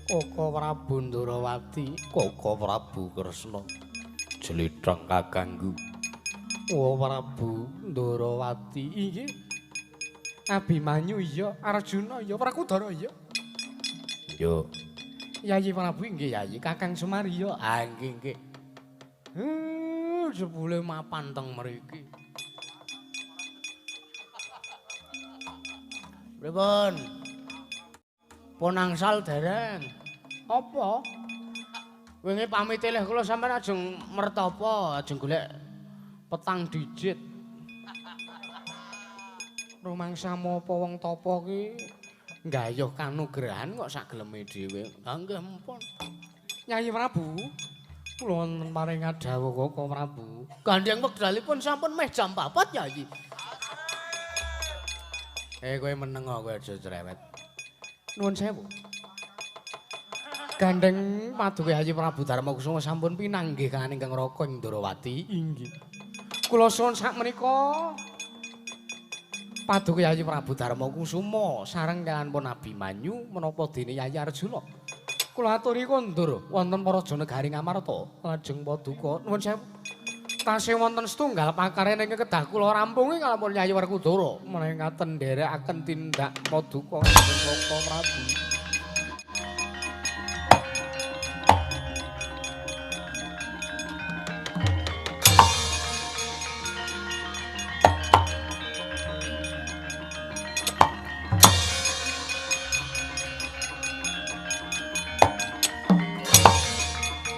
S1: Koko Prabu Ndrawati,
S2: Koko Prabu Kresna jlitheng kakangku.
S1: Oh Prabu Ndrawati inggih. Abimanyu iya, Arjuna iya, Prakudara iya.
S2: Yo.
S1: Yayi Prabu inggih Yayi, Kakang Semar iya.
S3: Ah nggih nggih. Jebule mapan teng mriki. Pripun? Pun angsal dereng. Apa? Wingi pamit leh kula sampean ajeng mertapa, ajeng golek petang digit.
S1: Rumangsamu apa wong tapa ki nggayuh kanugrahan kok sak geleme dhewe.
S3: Ha nggih empun.
S1: Yayi Prabu, kula wonten paring dawuh Koko Prabu.
S3: Gandheng wekdalipun sampun meh jam 4 Yayi.
S1: Kowe meneng kowe aja cerewet. Nuwun sewu. Gandheng paduka Yayi Prabu Darmakusuma sampun pinanggih kaliyan ingkang Raka ing Ndrawati. Inggih. Kula suwun sakmenika paduka Yayi Prabu Darmakusuma sareng kaliyan pun Abimanyu menapa dene Yayi Arjuna. Kula aturi kondur wonten Paraja Negari Ngamarta lajeng paduka nuwun sewu. Tasih wonten setunggal pakare ing kedah kula rampungi kalampun Yayi Werkudara menawi ngaten nderekaken tindak paduka Koko Prabu.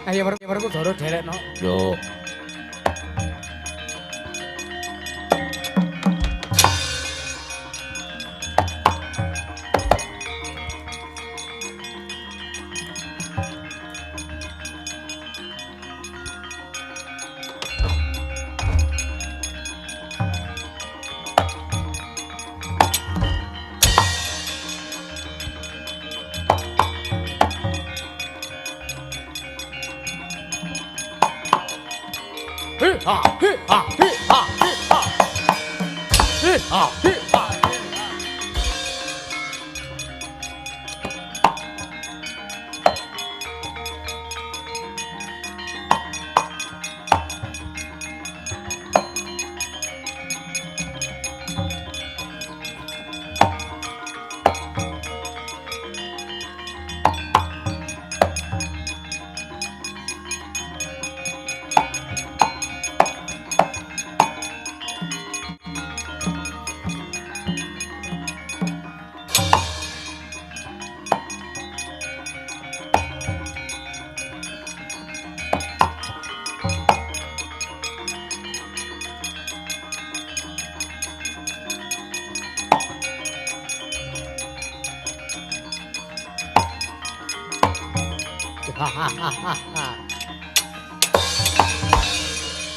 S1: Ayo Werkudara derekno.
S2: Yo.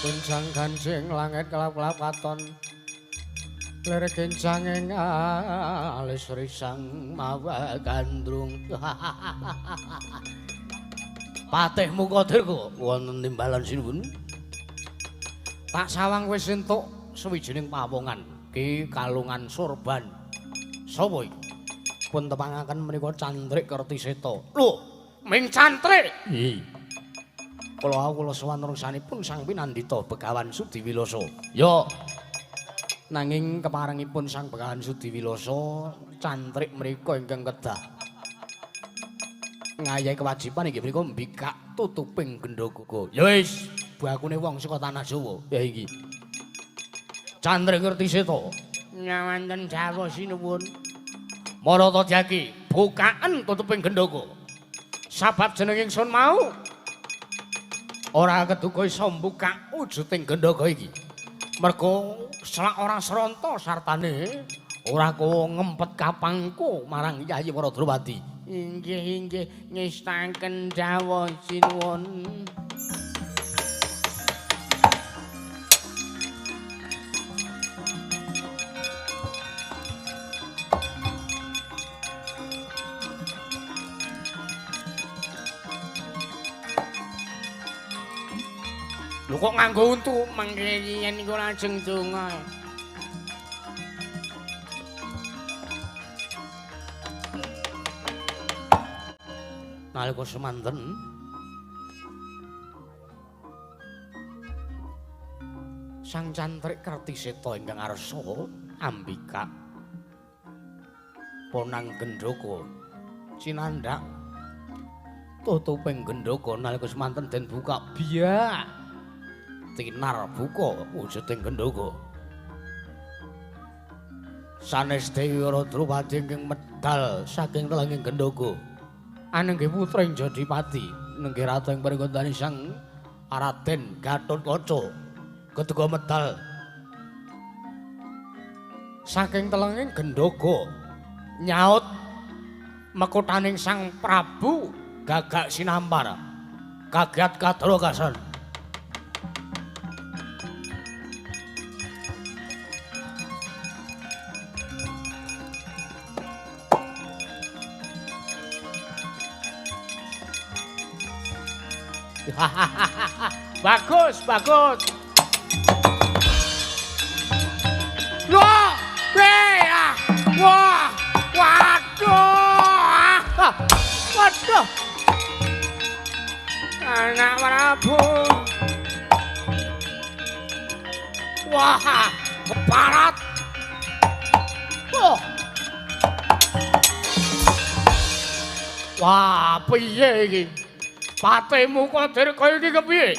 S1: Gunjang ganjing langit kelap-kelap katon. Lir kencang ing alis risang mawa gandrung.
S2: Patih Mukadirga wonten timbalan sinuwun. Tak sawang wis entuk sawijining pawongan ki kalungan sorban. Sapa iki? Pun tepangaken menika Cantrik Kertiseta. Lho, ming cantrik. Nggih. Kula kula sowan rungsanipun Sang Pinandita Begawan Sudiwilasa. Ya. Nanging keparengipun Sang Begawan Sudiwilasa cantrik mriku ingkang kedah ngayahi kewajiban inggih menika mbikak tutuping gendhoga. Ya wis, bakune wong saka tanah Jawa. Ya iki. Cantrik Kertiseta. Nyawanten dawuh sinuwun. Marata jaki, bukaen tutuping gendhoga. Sabab jeneng ingsun mau ora keduga iso mbukak wujuding gendhoga iki. Mergo selak ora sronta sartane ora kowe ngempet kapangku marang Yayi Waradrawati. Inggih inggih ngestaken dawuh sinuwun. Lho kok nganggo untu mangke yen niku lajeng donga. Nalika semanten Sang Cantrik Kertiseta ingkang arsa ambikak ponang gendhoga cinandhak tutuping gendhoga nalika semanten den buka biak tinar buka wujuding gendhoga. Sanes Dewi Waradrawati ingkang medal saking telenging gendhoga anenggih putra ing Jodipati nenggih ratu ing pringgondani Sang Raden Gatotkaca keduga medal saking telenging gendhoga nyaut mekutaning Sang Prabu Gagak Sinampar kaget kadra kasan. Bagus, bagus. Loh, wah, wah, waduh, waduh. Anak Prabu. Wah, keparat. Oh. Wah, piye iki? Patih Mukadirga iki kepiye?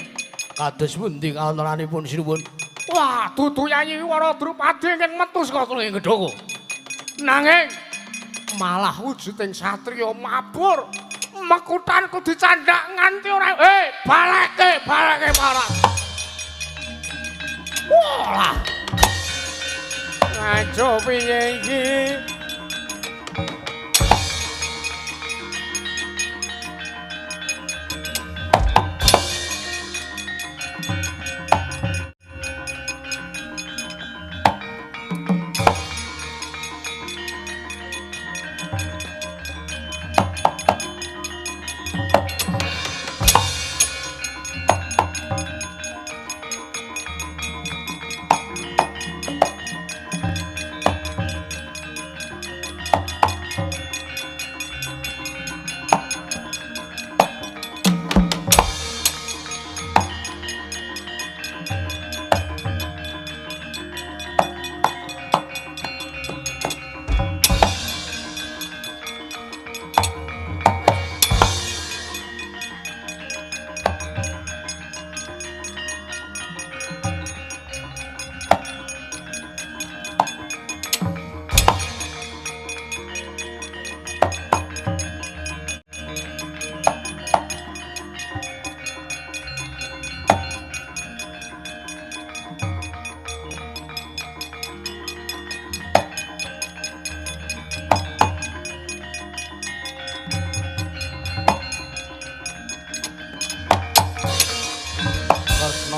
S2: Kados pundi kawontenanipun sinuwun? Wah, dudu Yayi Waradrupadi ingkang metu saka telenging gendhoga. Nanging malah wujuding satriya mabur. Mekutanku dicandhak nganti ora. Baleke, baleke parah. Walah. Ngaco piye iki?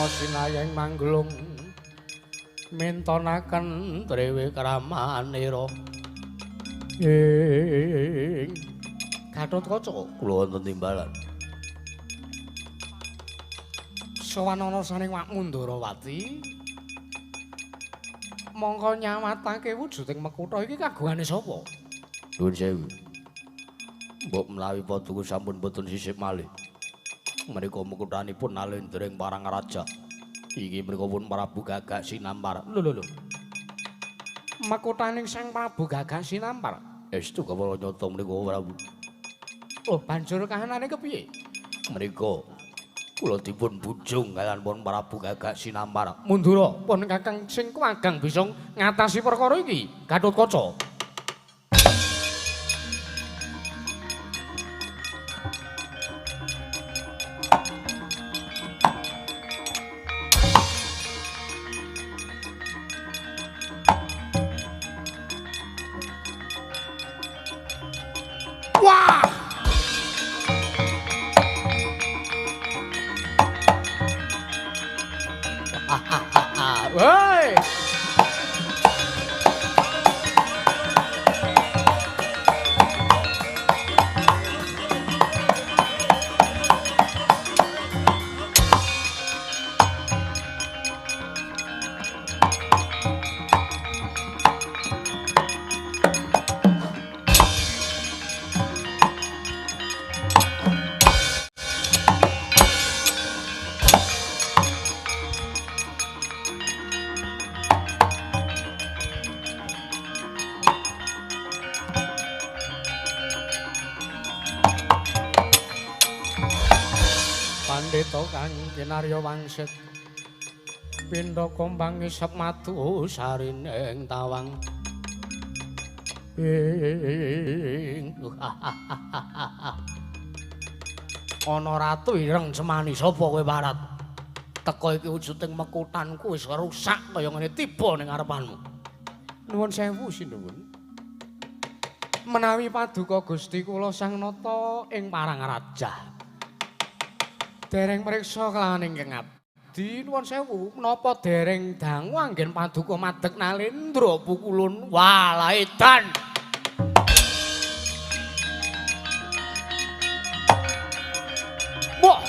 S1: Rama sinayeng mangglung mintonaken
S3: Triwikramanira.
S1: Ing Gatotkaca
S3: kula wonten timbalan.
S1: Sowan ana saning Wak Mundarawati. Mongko nyawatake wujuding mekutha iki kagungane sapa?
S3: Nuwun sewu. Mbok menawi paduka sampun boten sisip malih. Menika mekuthanipun Nalendra ing Parangaraja. Iki menika pun Prabu Gagak Sinampar.
S1: Lho lho lho. Mekuthaning Sang Prabu Gagak Sinampar.
S3: Estu kawula nyata menika Prabu.
S1: Oh, banjur kahanane kepiye?
S3: Menika kula dipun bujung kaliyan pun Prabu Gagak Sinampar.
S1: Mundura pun Kakang sing kuwagang bisa ngatasi perkara iki, Gatotkaca. Pandhita kang kinarya wangsit pindha kombang isep madu sarining tawang. Ing
S3: ana ratu ireng cemani sapa kowe Barat? Teka iki wujuding mekutanku wis rusak kaya ngene tiba ning ngarepanmu.
S1: Nuwun sewu sinuwun. Menawi paduka Gusti kula Sang Nata ing
S3: Parangaraja
S1: dereng mriksa kelawan ingkang abdi, nuwun sewu menapa dereng dangu anggen paduka madeg Nalendra pukulun
S3: walaedan.
S1: Wah.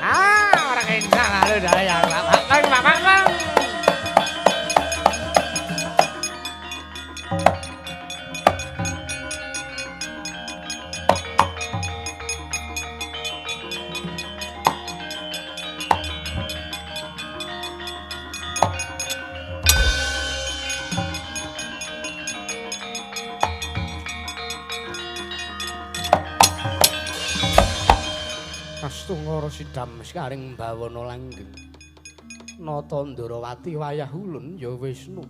S1: Ah, ora kencang lalu daya. Astungara sidam sekaring bawana langgeng. Nata Ndrawati wayah ulun ya Wisnu.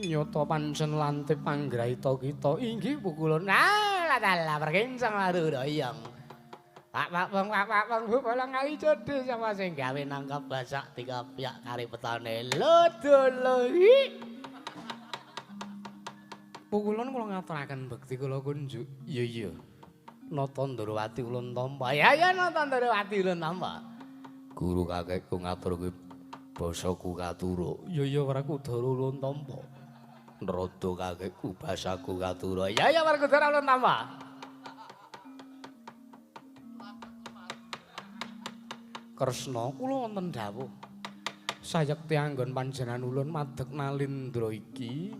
S1: Nyata pancen lantip panggraita kita inggih pukulun.
S3: Ah, dalah perkencang laru royong. Pak pak wong pak pak wong bolang kali jodoh sama sing gawe nangkap basak dikapyak kari petane. Lodolo.
S1: Pukulun kula ngaturaken bekti kula kunjuk.
S3: Iya iya. Nata Ndrawati ulun tampa. Ya ya Nata Ndrawati ulun tampa. Guru kakekku ngaturke basaku katura.
S1: Ya ya Werkudara ulun tampa.
S3: Nrada kakekku basaku katura. Ya ya Werkudara ulun tampa.
S1: Kresna kula wonten dawuh. Sayekti anggon panjenengan ulun madeg Nalindra iki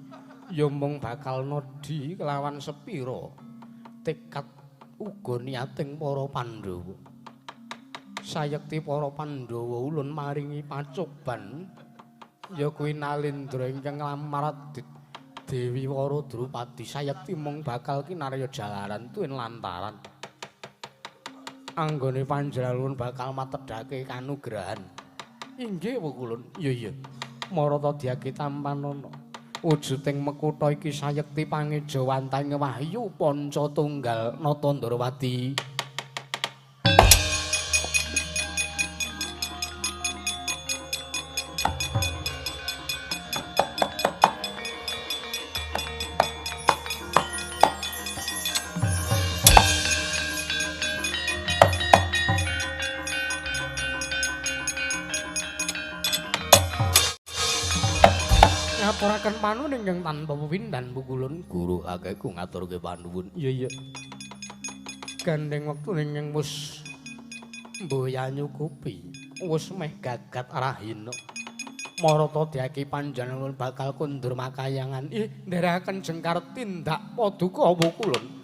S1: ya mung bakal nodhi kelawan sepira tekad uga niating para Pandhawa. Sayekti para Pandhawa ulun maringi pacoban ya kuwi Nalindra ingkang nglamar Dewi Wara Drupadi. Sayekti mung bakal kinarya jalaran tuwin lantaran anggone panjenengan ulun bakal matedhake kanugrahan. Inggih pukulun. Iya iya. Marata diake tampanana. Wujuding mekutha iki sayekti pangejawantaning wahyu panca tunggal Nata Ndrawati. Aturaken panuwun ingkang tanpa pepindhan pukulun
S3: guru kakekku ngaturke panuwun.
S1: Iya iya. Gandeng wektu ingkang wis mboya nyukupi, wis meh gagat rahina. Marata diaki panjenengan bakal kundur makayangan. Ih, nderekaken jengkar tindak paduka pukulun.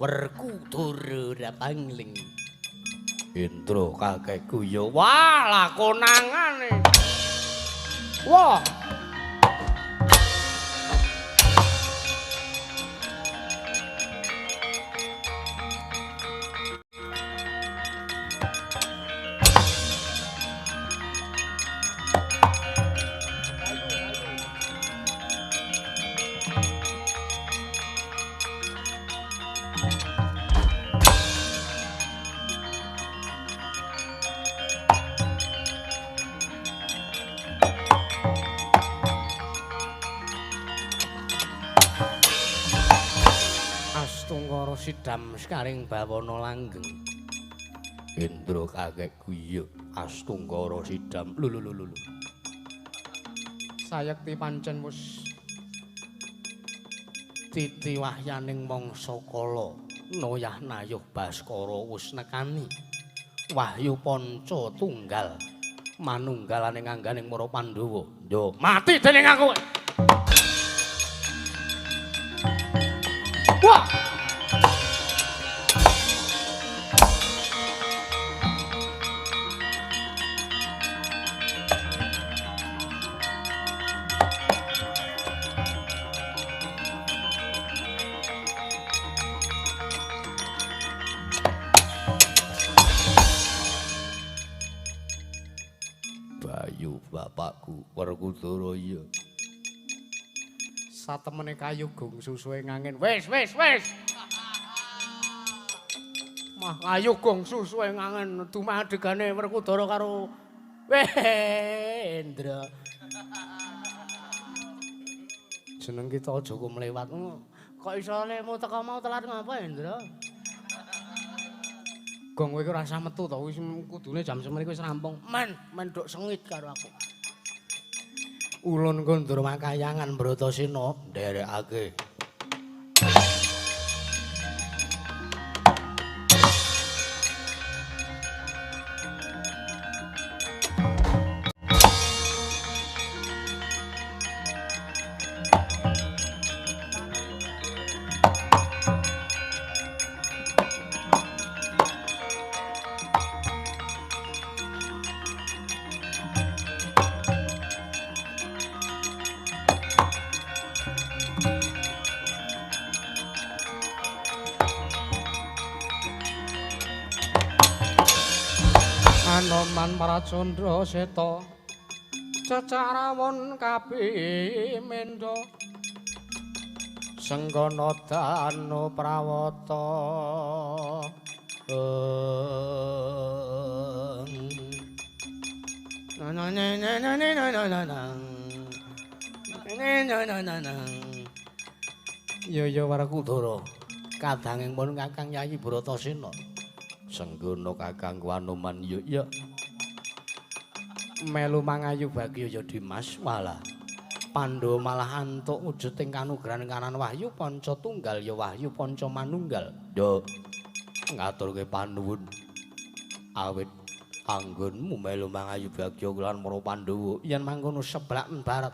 S2: Werkudara pangling.
S3: Indra kakekku ya.
S1: Wah, lah konangane. Wah. Astungkara sidam sekaring bawana langgeng.
S3: Indra kakekku ya. Astungkara sidam. Lho lho lho lho.
S1: Sayekti pancen wis titi wahyaning mangsa kala noyah nayuh Baskara wis nekani wahyu panca tunggal manunggalane ngangganing para Pandhawa.
S3: Yo
S1: mati dening aku. Wah!
S3: Bayu bapakku Werkudara iya.
S1: Satemene kayu gung susuhe ngangin. Wis wis wis. Mah kayu gong susuhe ngangin dumah adegane Werkudara karo weh Indra. Jeneng kita aja kumlewat. Kok iso lemu teko mau telat ngapa Indra? Gong kowe iki ora usah metu to, wis kudune jam semene wis rampung. Men, men duk sengit karo aku. Ulun kondur makayangan Bratasena
S3: nderekake.
S1: Anoman Pracandra Seta cecarawon kabimendha Senggana danu prawata. Na na na na na na
S2: Ya ya Werkudara. Kadanging pun Kakang Yayi Bratasena. Senggono Kakangku Anoman ya ya. Melu mangayu bagya ya Dimas walah. Pandhawa malah antuk wujuding kanugrahan kanan wahyu panca tunggal ya wahyu panca manunggal. Ya ngaturke panuwun. Awit anggonmu melu mangayu bagya lan para Pandhawa yen mangkono seblak barat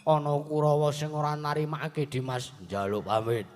S2: ana Kurawa sing ora narimakake Dimas njaluk pamit.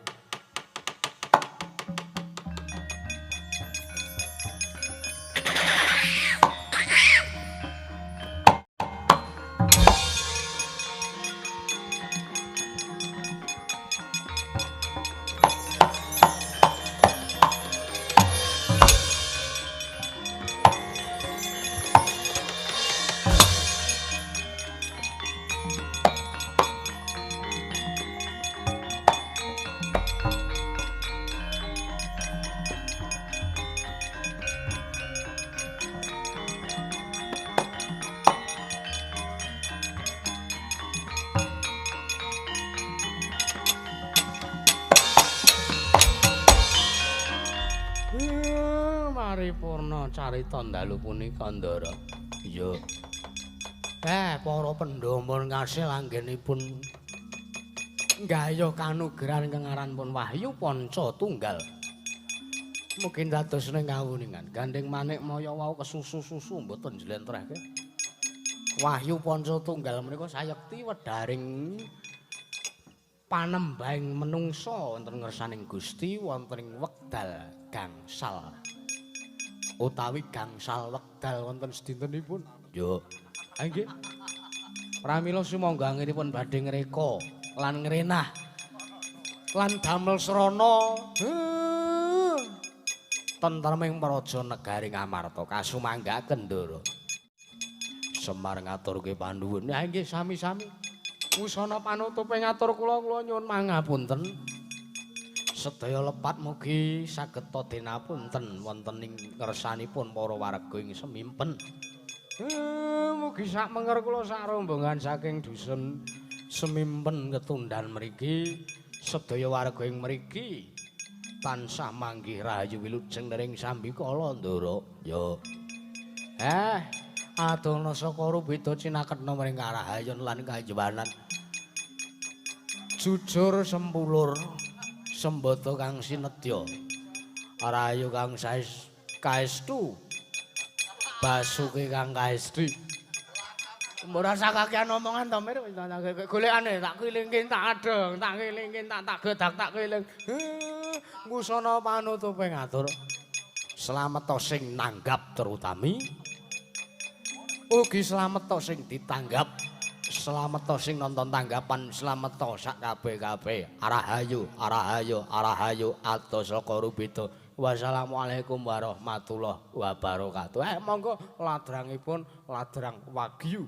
S2: Paripurna carita dalu punika Ndara. Iya. Para Pandhawa ngasil anggenipun nggayuh kanugrahan ingkang aranipun Wahyu Panca Tunggal. Mugi dados ning kawuningan gandeng manik maya wau kesusu-susu mboten njlentrehke. Wahyu Panca Tunggal menika sayekti wedharing panembahing menungsa wonten ngersaning Gusti wonten ing wekdal gangsal. Utawi gangsal wekdal wonten sedintenipun. Yo. Ha nggih. Pramila sumangga anggenipun badhe ngreka lan ngrenah lan damel srana tentreming praja negari Ngamarta kasumanggaken Ndara. Semar ngaturke panuwun. Ha nggih sami-sami. Wusana panutupe ngatur kula kula nyuwun mangapunten. Sedaya lepat mugi saged denapunten wonten ing ngersanipun para warga ing Semimpen. Mugi sak menger kula sak rombongan saking dusun Semimpen Ketundan mriki sedaya warga ing mriki tansah manggih rahayu wilujeng ring sambikala Ndara. Ya. Adana saka rubeda cinaketna mring karahayon lan kajuwanan. Jujur sempulur sembada kang sinedya rahayu kang saes kaestu basuke kang kaesti. Ora sakakean omongan to Mir, golekane tak kilingke tak adeng, tak kilingke tak gedak tak kiling. Ngusana panutupe ngatur. Slamet sing nanggap terutami ugi slamet sing ditanggap. Slamet sing nonton tanggapan, slamet sak kabeh-kabeh. Rahayu, rahayu, rahayu atos saka rubeda. Wassalamualaikum warahmatullahi wabarakatuh. Monggo ladrangipun ladrang wagyu.